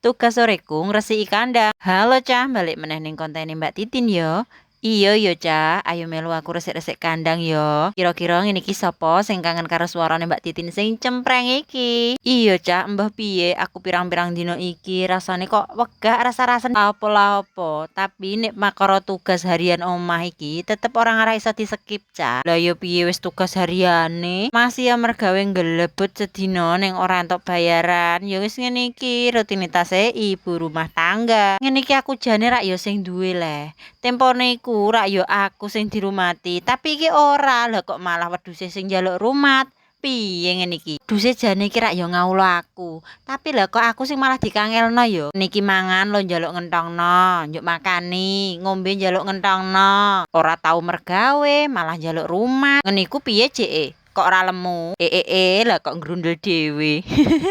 Tugas soreku ngresiki kandang. Halo, Cah, balik meneh ning kontene Mbak Titin yo. Iya yo, Cah, ayo melu aku resik-resik kandang yo. Kira-kira ngene iki sapa sing kangen karo suarane Mbak Titin sing cempreng iki? Iya, Cah, mbah piye aku pirang-pirang dino iki rasane kok wegah rasa-rasan apa lah apa. Tapi nek makara tugas harian omah iki tetep ora ngarah iso di-skip, Cah. Lah yo piye, wis tugas hariane. Masih ya mergawe nggelebet sedina ning ora entuk bayaran. Ya wis ngene iki rutinitase ibu rumah tangga. Ngene iki aku jane rak yo sing duwe leh. Tempone iku rak yo aku sing dirumati, tapi iki ora. Lah kok malah wedhuse sing njaluk rumat. Piye ngene iki? Wedhuse jane iki rak yo ngawula aku, tapi lah kok aku sing malah dikangelno yo. Niki mangan lo njaluk ngentongno, njuk makani, ngombe njaluk ngentongno. Ora tau mergawe, malah njaluk rumat. Ngene iku piye jeke? Kok ora lemu? Eh eh eh, lah kok ngrundel dhewe.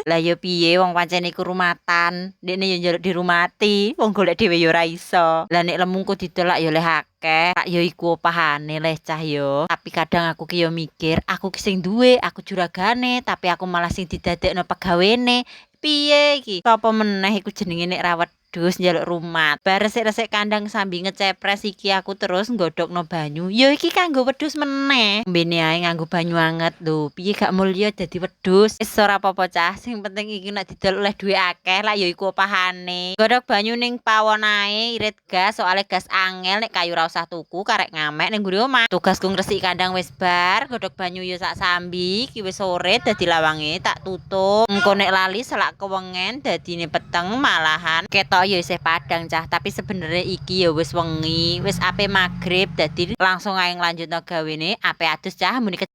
Lah yo piye, wong pancen iku rumatan. Ndekne yo njaluk dirumati, wong golek dhewe yo ora iso. Lah nek lemu ku didol lak yo leh akeh. Rak yo iku opahane leh, Cah, yo. Tapi kadang aku ki yo mikir, aku ki sing duwe, aku juragane, tapi aku malah sing didadekno pegawene. Piye iki? Sapa meneh iku jenenge nek ra wedhus njaluk rumat. Bar resik-resik kandang sambi ngecepres iki aku terus nggodhogno banyu. Ya iki kanggo wedhus meneh. Ombene ae nganggo banyu anget lho. Piye gak mulya dadi wedhus. Wis ora apa-apa, Cah, sing penting iki nek didol oleh dhuwit akeh lah ya iku opahane. Godhog banyu ning pawon ae irit gas, soalnya gas angel, nek kayu ora usah tuku, karek ngamek ning mburi omah. Tugasku ngresiki kandang wis bar, godhog banyu ya sak sambi, iki wis sore dadi lawange tak tutup. Engko nek lali selak kewengen dadine peteng malahan. Ketok ya isih padang, Cah, tapi sebenarnya iki ya wis wengi, wis ape magrib, dadi langsung ae nglanjutno gawene ape adus, Cah, muni.